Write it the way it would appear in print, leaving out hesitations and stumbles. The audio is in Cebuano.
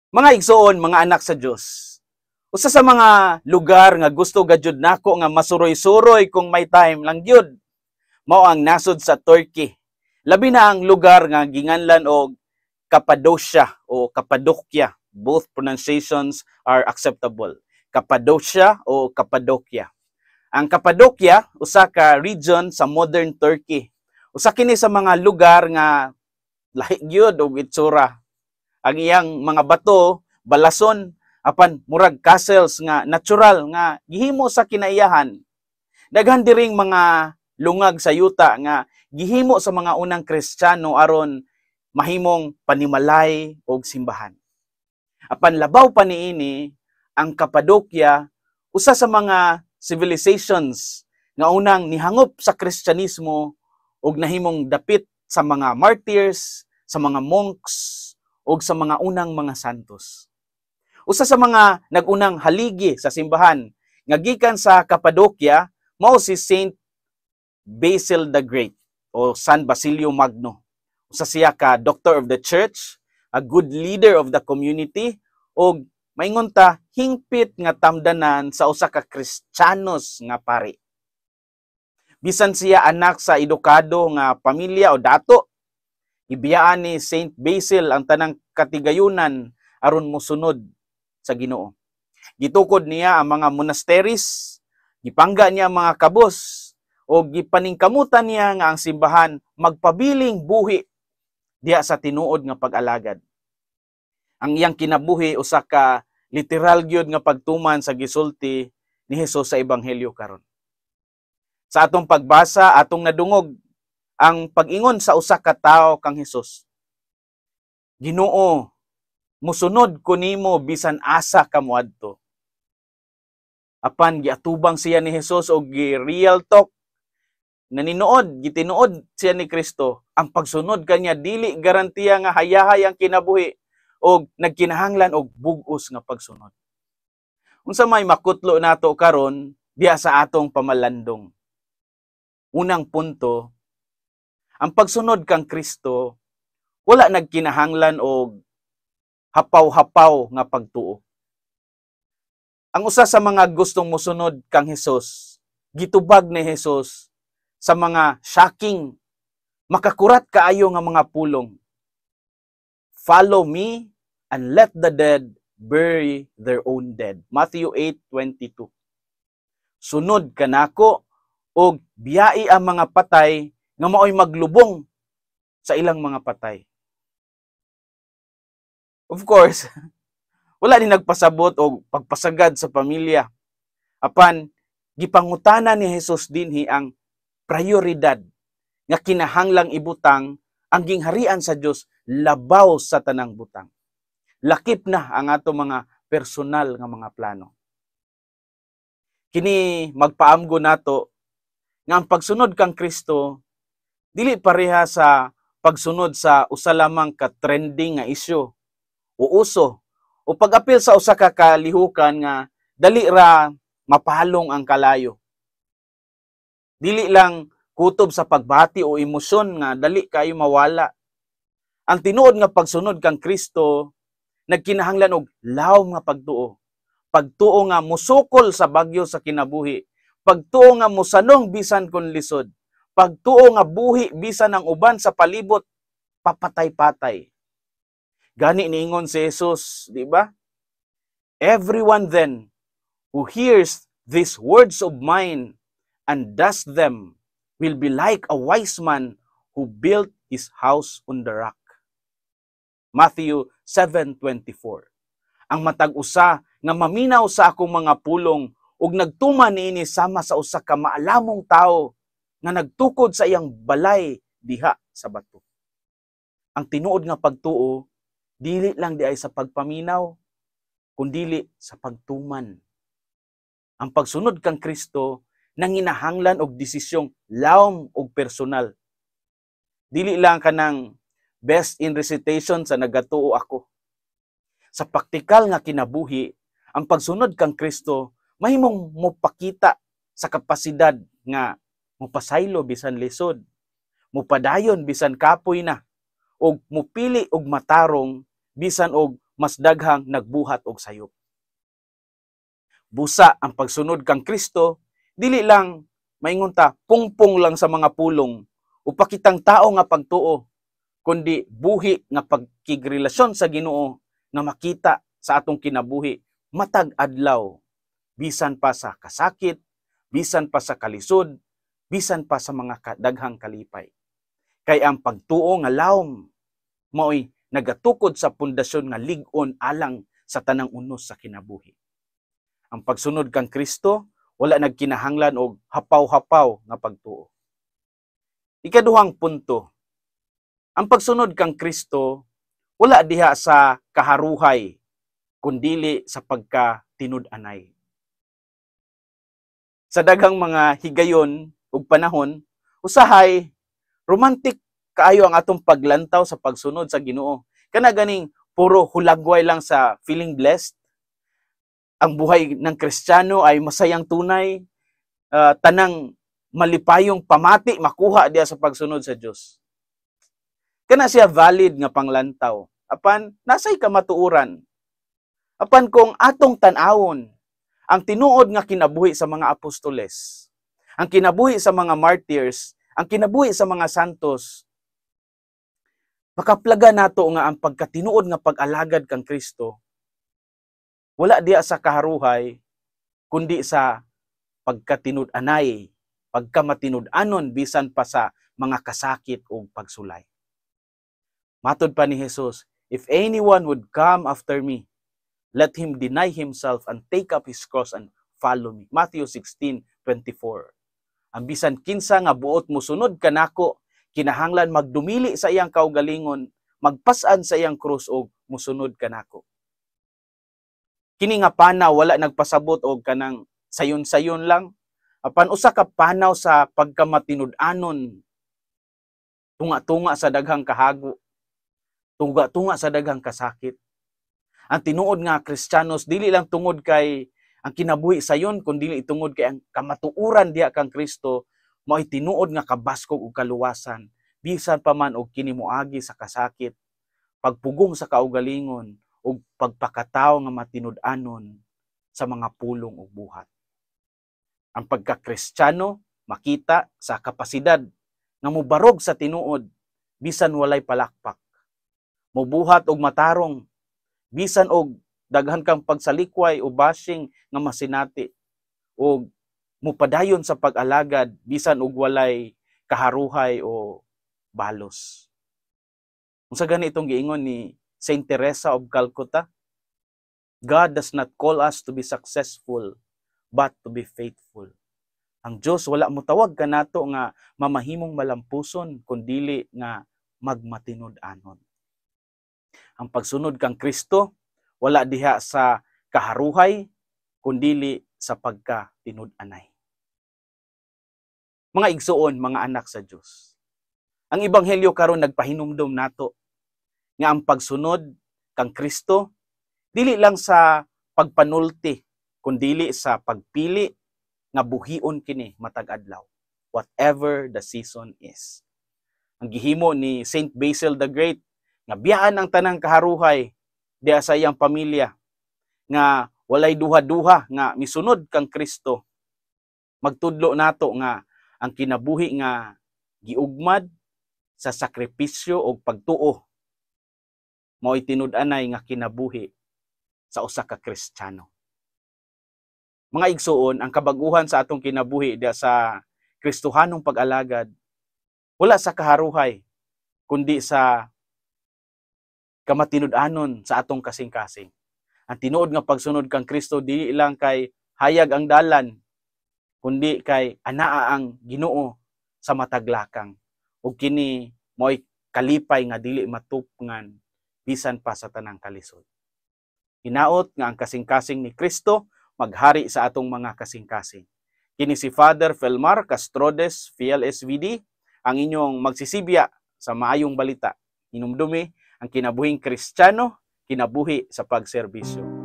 Mga igsoon, mga anak sa Dios. Usa sa mga lugar nga gusto gajud nako nga masuroy-suroy kung may time lang gyud, mao ang nasod sa Turkey. Labi na ang lugar nga ginganlan og Cappadocia o Cappadocia. Both pronunciations are acceptable. Cappadocia o Cappadocia. Ang Cappadocia, usa ka region sa modern Turkey. Usa kini sa mga lugar nga lahi gyud og itsura. Ang iyang mga bato, balason, apan murag castles nga natural nga gihimo sa kinaiyahan. Daghan diring mga lungag sa yuta nga gihimo sa mga unang Kristiyano aron mahimong panimalay og simbahan. Apan labaw pa niini, ang Cappadocia usa sa mga civilizations nga unang nihangop sa Kristyanismo ug nahimong dapit sa mga martyrs, sa mga monks ug sa mga unang mga santos. Usa sa mga nagunang haligi sa simbahan nga gikan sa Cappadocia mao si Saint Basil the Great o San Basilio Magno. Usa siya ka doctor of the church, a good leader of the community ug maingon ta hingpit nga tamdanan sa usa ka Kristiyanos nga pari. Bisan siya anak sa edukado nga pamilya o dato, ibiyaan ni Saint Basil ang tanang katigayunan aron mosunod sa Ginoo. Gitukod niya ang mga monasteries, gipangga niya ang mga kabos, o gipaningkamutan niya nga ang simbahan magpabiling buhi diha sa tinuod nga pag-alagad. Ang iyang kinabuhi usa ka literal gyud nga pagtuman sa gisulti ni Hesus sa ebanghelyo karon. Sa atong pagbasa, atong nadungog ang pag-ingon sa usa ka tawo kang Hesus. "Ginoo, musunod ko nimo bisan asa ka moadto." Apan giatubang siya ni Hesus og gi real talk naninuod, gitinuod siya ni Kristo. Ang pagsunod kanya dili garantiya nga hayahay ang kinabuhi og nagkinahanglan og bug-os nga pagsunod. Unsa may makutlo nato karon diha sa atong pamalandong? Unang punto, ang pagsunod kang Kristo wala nagkinahanglan og hapaw-hapaw nga pagtuo. Ang usa sa mga gustong mosunod kang Hesus, gitubag ni Hesus sa mga shocking, makakurat kaayo nga mga pulong. "Follow me and let the dead bury their own dead." Matthew 8:22. Sunod kanako og biyai ang mga patay nga maoy maglubong sa ilang mga patay. Of course, wala ni nagpasabot og pagpasagad sa pamilya. Apan gipangutana ni Jesus dinhi ang prioridad nga kinahanglang ibutang ang gingharian sa Dios labaw sa tanang butang. Lakip na ang ato mga personal nga mga plano. Kini magpaamgo nato nga ang pagsunod kang Kristo dili pareha sa pagsunod sa usa lamang ka trending nga isyu o uso o pag-apil sa usa ka kalihukan nga dali ra mapalong ang kalayo. Dili lang kutob sa pagbati o emosyon nga dali kayo mawala. Ang tinuod nga pagsunod kang Kristo nagkinahanglan og lawom nga pagtuo. Pagtuo nga musukol sa bagyo sa kinabuhi. Pagtuo nga mosanong bisan kon lisod. Pagtuo nga buhi bisan ang uban sa palibot papatay-patay. Gani niingon si Jesus, di ba? "Everyone then who hears these words of mine and does them will be like a wise man who built his house on the rock." Matthew 7:24. Ang matag usa nga maminaw sa akong mga pulong ug nagtuman niini sama sa usa ka maalamong tawo nga nagtukod sa iyang balay diha sa bato. Ang tinuod nga pagtuo dili lang diay sa pagpaminaw kundili sa pagtuman. Ang pagsunod kang Kristo nanginahanglan og desisyong lawom og personal. Dili lang kanang best in recitation sa nagatuo ako. Sa praktikal nga kinabuhi, ang pagsunod kang Kristo mahimong mopakita sa kapasidad nga mopasaylo bisan lisod, mopadayon bisan kapoy na, ug mupili og matarong bisan og mas daghang nagbuhat og sayop. Busa ang pagsunod kang Kristo dili lang, maingon ta, pungpong lang sa mga pulong o pakitang tao nga pagtuo, kundi buhi nga pagkigrelasyon sa Ginoo nga makita sa atong kinabuhi matag adlaw, bisan pa sa kasakit, bisan pa sa kalisod, bisan pa sa mga daghang kalipay. Kay ang pagtuo nga lawom maoy nagatukod sa pundasyon nga lig-on alang sa tanang unos sa kinabuhi. Ang pagsunod kang Kristo wala nagkinahanglan og hapaw-hapaw nga pagtuo. Ikaduhang punto, ang pagsunod kang Kristo wala diha sa kaharuhay kundili sa pagkatinud-anay. Sa daghang mga higayon ug panahon, usahay romantic kaayo ang atong paglantaw sa pagsunod sa Ginoo. Kana ganing puro hulagway lang sa feeling blessed. Ang buhay ng Kristiyano ay masayang tunay, tanang malipayong pamati makuha diha sa pagsunod sa Dios. Kana siya valid nga panglantaw. Apan nasay kamatuoran. Apan kung atong tan-awon ang tinuod nga kinabuhi sa mga apostoles, ang kinabuhi sa mga martyrs, ang kinabuhi sa mga santos, makaplaga nato nga ang pagkatinuod nga pag-alagad kang Kristo wala diha sa kaharuhay kundi sa pagkatinud-anay, pagkamatinud-anon bisan pa sa mga kasakit o pagsulay. Matod pa ni Jesus, "If anyone would come after me, let him deny himself and take up his cross and follow me." Matthew 16:24. Ang bisan kinsa nga buot mosunod kanako, kinahanglan magdumili sa iyang kaugalingon, magpas-an sa iyang krus og mosunod kanako. Kini nga panaw wala nagpasabot og kanang sayon-sayon lang, apan usa ka panaw sa pagkamatinud-anon tunga-tunga sa daghang kahago, tunga-tunga sa daghang kasakit. Ang tinuod nga Kristiyanos dili lang tungod kay ang kinabuhi sayon, kundi tungod kay ang kamatuoran diha kang Kristo mao'y tinuod nga kabaskog ug kaluwasan, bisan pa man og kini moagi sa kasakit, pagpugong sa kaugalingon ug pagpakatawo nga matinud-anon sa mga pulong ug buhat. Ang pagkakristyano makita sa kapasidad nga mobarog sa tinuod bisan walay palakpak. Mobuhat og matarong bisan og daghan kang pagsalikway o bashing nga masinati, og mupadayon sa pag-alagad bisan og walay kaharuhay o balos. Unsa gani itong giingon ni Saint Teresa of Calcutta? "God does not call us to be successful, but to be faithful." Ang Dios wala motawag kanato nga mamahimong malampuson, kundili nga magmatinud-anon. Ang pagsunod kang Kristo wala diha sa kaharuhay, kundili sa pagkatinud-anay. Mga igsuon, mga anak sa Dios. Ang ebanghelyo karon nagpahinumdom nato nga ang pagsunod kang Kristo dili lang sa pagpanulti, kundili sa pagpili nga buhion kini matag adlaw, whatever the season is. Ang gihimo ni Saint Basil the Great nga biyaan ang tanang kaharuhay diha sa iyang pamilya, nga walay duha-duha nga misunod kang Kristo, magtudlo nato nga ang kinabuhi nga giugmad sa sakripisyo og pagtuo mao'y tinud-anay nga kinabuhi sa usa ka Kristiyano. Mga igsuon, ang kabaguhan sa atong kinabuhi diha sa Kristohanong pag-alagad wala sa kaharuhay kundi sa kamatinud-anon sa atong kasing-kasing. Ang tinuod nga pagsunod kang Kristo dili lang kay hayag ang dalan, kundi kay anaa ang Ginoo sa matag lakang. Ug kini mo'y kalipay nga dili matupngan bisan pa sa tanang kalisod. Hinaot nga ang kasing-kasing ni Kristo maghari sa atong mga kasing-kasing. Kini si Father Felmar Castrodes, PLSVD, ang inyong magsisibya sa maayong balita. Hinumdumi ang kinabuhing Kristiyano, kinabuhi sa pagserbisyo.